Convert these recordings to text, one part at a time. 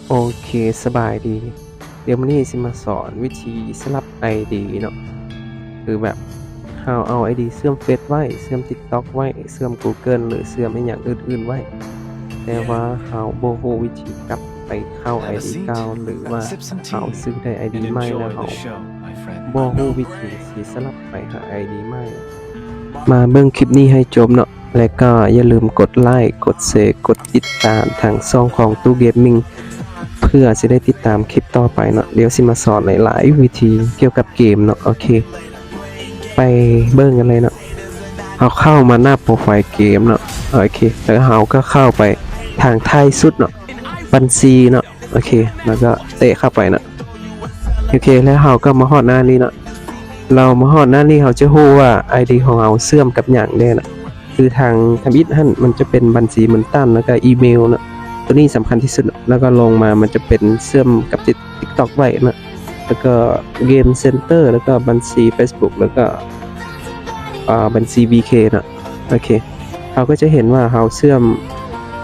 ໂອເຄ ສະບາຍດີ. ດຽວມື້ນີ້ຊິມາສອນວິທີສະຫຼັບໄອດີເນາະ ຄືແບບເຮົາເອົາໄອດີເຊື່ອມເຟສໄວ້, ເຊື່ອມຕິກຕັອກໄວ້, ເຊື່ອມກູເກີນ ຫຼືເຊື່ອມອີ່ຫຍັງອື່ນໆໄວ້ ແຕ່ວ່າເຮົາບໍ່ຮູ້ວິທີກັບໄປເຂົ້າໄອດີເກົ່າ ຫຼືວ່າເຮົາຊື້ໄດ້ໄອດີໃໝ່ແລ້ວເຮົາບໍ່ຮູ້ວິທີຊິສະຫຼັບໄປຫາໄອດີໃໝ່. ມາເບິ່ງຄລິບນີ້ໃຫ້ຈົບເນາະ ແລະກໍຢ່າລືມກົດໄລ, ກົດແຊ, ກົດຕິດຕາມທາງຊ່ອງຂອງຕູ້ເກມມິງ ເພື່ອຊິໄດ້ຕິດຕາມຄລິບຕໍ່ໄປເນາະ. ດຽວຊິມາສອນຫຼາຍໆວິທີກ່ຽວກັບເກມເນາະ. ໂອເຄ ໄປເບິ່ງກັນເລີຍເນາະ. ເຮົາເຂົ້າມາໜ້າໂປຣໄຟເກມເນາະ. ໂອເຄ ແລ້ວເຮົາກໍເຂົ້າໄປທາງທ້າຍສຸດເນາະ ບັນຊີເນາະ. ໂອເຄ ແລ້ວກໍເຕະເຂົ້າໄປເນາະ. ໂອເຄ ແລ້ວເຮົາກໍມາຮອດໜ້ານີ້ເນາະ. ເຮົາມາຮອດໜ້ານີ້ ເຮົາຈະຮູ້ວ່າໄອດີຂອງເຮົາເຊື່ອມກັບຫຍັງແດ່ເນາະ. ຄືທາງທຳອິດຫັ້ນ ມັນຈະເປັນບັນຊີໝູນຕັນ ແລ້ວກໍອີເມວເນາະ, ໂຕນີ້ສຳຄັນທີ່ສຸດເນາະ. ແລ້ວກໍລົງມາມັນຈະເປັນເຊື່ອມກັບຕິກຕັອກໄວ້ເນາະ, ແລ້ວກໍເກມເຊັນເຕີ ແລ້ວກໍບັນຊີເຟສບຸກ ແລ້ວກໍ ອ່າ ບັນຊີບີເຄເນາະ. ໂອເຄ ເຮົາກໍຈະເຫັນວ່າເຮົາເຊື່ອມ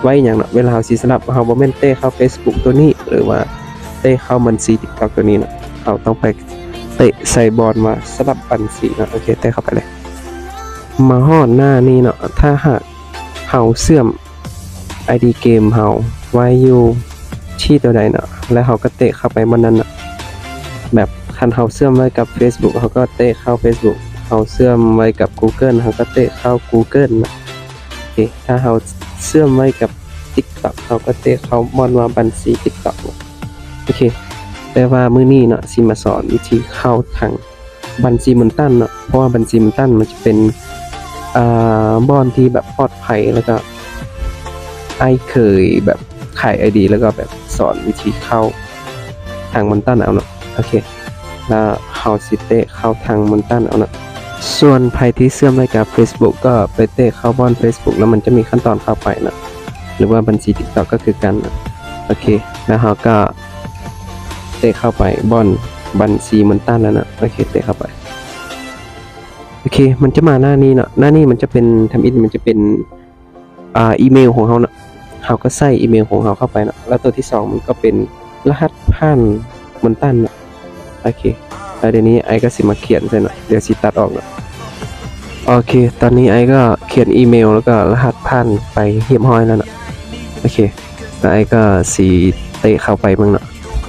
ໄວ້ຫຍັງເນາະ. ເວລາເຮົາຊິສະຫຼັບ ເຮົາບໍ່ແມ່ນເຕະເຂົ້າເຟສບຸກໂຕນີ້ ຫຼືວ່າເຕະເຂົ້າບັນຊີຕິກຕັອກໂຕນີ້ເນາະ, ເຮົາຕ້ອງໄປເຕະໃສ່ບ່ອນວ່າສະຫຼັບບັນຊີເນາະ. ໂອເຄ ເຕະເຂົ້າໄປເລີຍ. ມາຮອດໜ້ານີ້ເນາະ, ຖ້າຫາກເຮົາເຊື່ອມໄອດີເກມເຮົາໄວ້ຢູ່ທີ່ໂຕໃດເນາະ ແລ້ວເຮົາກໍເຕະເຂົ້າໄປບ່ອນນັ້ນເນາະ. ແບບຄັນເຮົາເຊື່ອມໄວ້ກັບເຟສບຸກ ເຮົາກໍເຕະເຂົ້າເຟສບຸກ, ເຮົາເຊື່ອມໄວ້ກັບກູເກີນ ເຮົາກໍເຕະເຂົ້າກູເກີນເນາະ. ໂອເຄ ຖ້າເຮົາເຊື່ອມໄວ້ກັບຕິກຕັອກ ເຮົາກໍເຕະເຂົ້າບ່ອນວ່າບັນຊີຕິກຕັອກເນາະ. ໂອເຄ ແຕ່ວ່າມື້ນີ້ເນາະ ຊິມາສອນວິທີເຂົ້າທາງ ບັນຊີໝູນຕັນເນາະ, ເພາະວ່າບັນຊີໝູນຕັນມັນຈະເປັນ ອ່າ ບ່ອນທີ່ແບບປອດໄພ ແລ້ວກໍອ້າຍເຄີຍແບບຂາຍໄອດີ ແລ້ວກໍແບບສອນວິທີເຂົ້າທາງໝູນຕັນເອົາເນາະ. ໂອເຄ ແລ້ວເຮົາຊິເຕະເຂົ້າທາງໝູນຕັນເອົາເນາະ. ສ່ວນໃຜທີ່ເຊື່ອມໄວ້ກັບເຟສບຸກ ກໍໄປເຕະເຂົ້າບ່ອນເຟສບຸກ ແລ້ວມັນຈະມີຂັ້ນຕອນເຂົ້າໄປເນາະ, ຫຼືວ່າບັນຊີຕິກຕັອກກໍຄືກັນເນາະ. ໂອເຄ ແລ້ວເຮົາກໍ ເຕະເຂົ້າໄປບ່ອນບັນຊີໝູນຕັນແລ້ວເນາະ. ໂອເຄ ເຕະເຂົ້າໄປ. ໂອເຄ ມັນຈະມາໜ້ານີ້ເນາະ, ໜ້ານີ້ມັນຈະເປັນ ທຳອິດມັນຈະເປັນ ອ່າ ອີເມວຂອງເຮົາເນາະ, ເຮົາກໍໃສ່ອີເມວຂອງເຮົາເຂົ້າໄປເນາະ. ແລ້ວໂຕທີສອງມັນກໍເປັນລະຫັດຜ່ານໝູນຕັນເນາະ. ໂອເຄ ແລ້ວດຽວນີ້ອ້າຍກໍຊິມາຂຽນໃສ່ເນາະ, ດຽວຊິຕັດອອກເນາະ. ໂອເຄ ຕອນນີ້ອ້າຍກໍຂຽນອີເມວ ແລ້ວກໍລະຫັດຜ່ານໄປຮຽບຮ້ອຍແລ້ວເນາະ. ໂອເຄ ແລ້ວອ້າຍກໍຊິເຕະເຂົ້າໄປເບິ່ງເນາະ,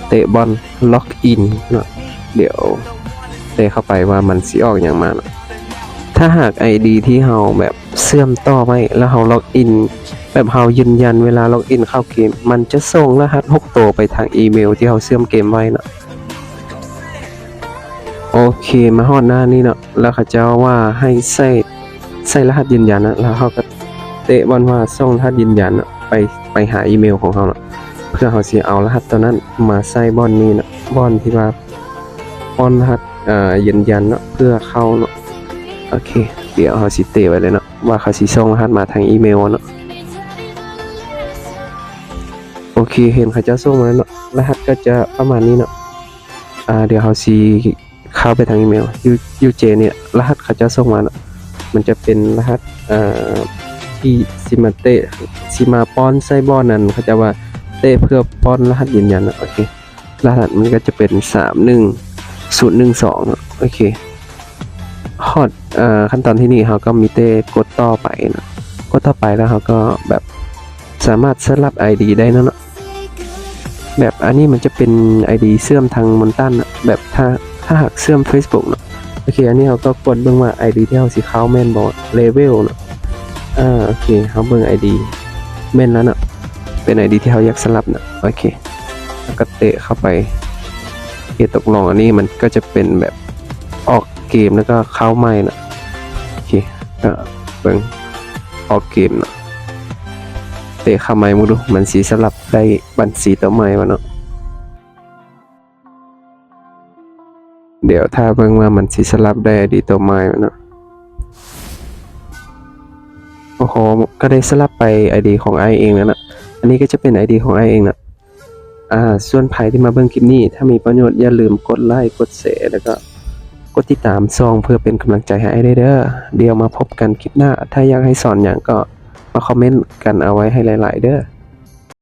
ເຕະບ່ອນລັອກອິນເນາະ. ດຽວເຕະເຂົ້າໄປວ່າມັນຊິອອກຫຍັງມາເນາະ. ຖ້າຫາກໄອດີທີ່ເຮົາແບບເຊື່ອມຕໍ່ໄວ້ ແລ້ວເຮົາລັອກອິນ ແບບເຮົາຢືນຢັນເວລາລັອກອິນເຂົ້າເກມ ມັນຈະສົ່ງລະຫັດຫົກໂຕໄປທາງອີເມວທີ່ເຮົາເຊື່ອມເກມໄວ້ເນາະ. ໂອເຄ ມາຮອດໜ້ານີ້ເນາະ, ແລ້ວເຂົາເຈົ້າວ່າໃຫ້ໃສ່ ໃສ່ລະຫັດຢືນຢັນນະ, ແລ້ວເຮົາກໍເຕະບ່ອນວ່າສົ່ງລະຫັດຢືນຢັນນະ ໄປ ໄປຫາອີເມວຂອງເຮົາເນາະ, ເພື່ອເຮົາຊິເອົາລະຫັດໂຕນັ້ນມາໃສ່ບ່ອນນີ້ນະ, ບ່ອນທີ່ວ່າປ້ອນລະຫັດ ອ່າ ຢືນຢັນເນາະ ເພື່ອເຂົ້າເນາະ. ໂອເຄ ດຽວເຮົາຊິເຕະໄວ້ເລີຍເນາະ ວ່າເຂົາຊິສົ່ງລະຫັດມາທາງອີເມວເນາະ. ໂອເຄ ເຫັນເຂົາເຈົ້າສົ່ງມາແລ້ວເນາະ, ລະຫັດກໍຈະປະມານນີ້ເນາະ. ອ່າ ດຽວເຮົາຊິເຂົ້າໄປທາງອີເມວ ຢູ ຢູເຈ ນີ້ ລະຫັດເຂົາເຈົ້າສົ່ງມາເນາະ, ມັນຈະເປັນລະຫັດ ອ່າ ທີ່ຊິມາເຕະ ຊິມາປ້ອນໃສ່ບ່ອນນັ້ນ ເຂົາເຈົ້າວ່າເຕະເພື່ອປ້ອນລະຫັດຢືນຢັນເນາະ. ໂອເຄ ລະຫັດມັນກໍຈະເປັນສາມໜຶ່ງສູນໜຶ່ງສອງເນາະ. ໂອເຄ ຮອດ ເອີ ຂັ້ນຕອນທີ່ນີ້ເຮົາກໍມີແຕ່ກົດຕໍ່ໄປເນາະ, ກົດຕໍ່ໄປແລ້ວເຮົາກໍແບບສາມາດສະຫຼັບໄອດີໄດ້ເນາະ. ແບບອັນນີ້ມັນຈະເປັນໄອດີເຊື່ອມທາງມົນຕັນເນາະ, ແບບຖ້າ ຖ້າຫາກເຊື່ອມເຟສບຸກເນາະ. ໂອເຄ ອັນນີ້ເຮົາກໍກວດເບິ່ງວ່າໄອດີທີ່ເຮົາຊິເຂົ້າແມ່ນບໍ່ ເລເວວເນາະ. ອາ ໂອເຄ ເຮົາເບິ່ງໄອດີ ແມ່ນແລ້ວເນາະ, ເປັນໄອດີທີ່ເຮົາຢາກສະຫຼັບເນາະ. ໂອເຄ ແລ້ວກໍເຕະເຂົ້າໄປ. ໂອເຄ ຕົກລົງ, ອັນນີ້ມັນກໍຈະເປັນແບບອອກເກມ ແລ້ວກໍເຂົ້າໃໝ່ເນາະ. ໂອເຄ ກໍເບິ່ງອອກເກມເນາະ, ເຕະເຂົ້າໃໝ່ເບິ່ງດູ ມັນຊິສະຫຼັບໄດ້ບັນຊີໂຕໃໝ່ບໍ່ເນາະ. ດຽວຖ້າເບິ່ງວ່າມັນຊິສະຫຼັບໄດ້ໄອດີໂຕໃໝ່ບໍ່ເນາະ. ໂອ້ໂຫ ກໍໄດ້ສະຫຼັບໄປໄອດີຂອງອ້າຍເອງແລ້ວເນາະ. ອັນນີ້ກໍຈະເປັນໄອດີຂອງອ້າຍເອງເນາະ. ອາ ສ່ວນໃຜທີ່ມາເບິ່ງຄລິບນີ້ ຖ້າມີປະໂຫຍດ ຢ່າລືມກົດໄລ, ກົດແຊ ແລ້ວກໍກົດຕິດຕາມຊ່ອງ ເພື່ອເປັນກຳລັງໃຈໃຫ້ອ້າຍໄດ້ເດີ. ດຽວມາພົບກັນຄລິບໜ້າ, ຖ້າຢາກໃຫ້ສອນຫຍັງກໍມາຄອມເມັນກັນເອົາໄວ້ໃຫ້ຫຼາຍໆເດີ.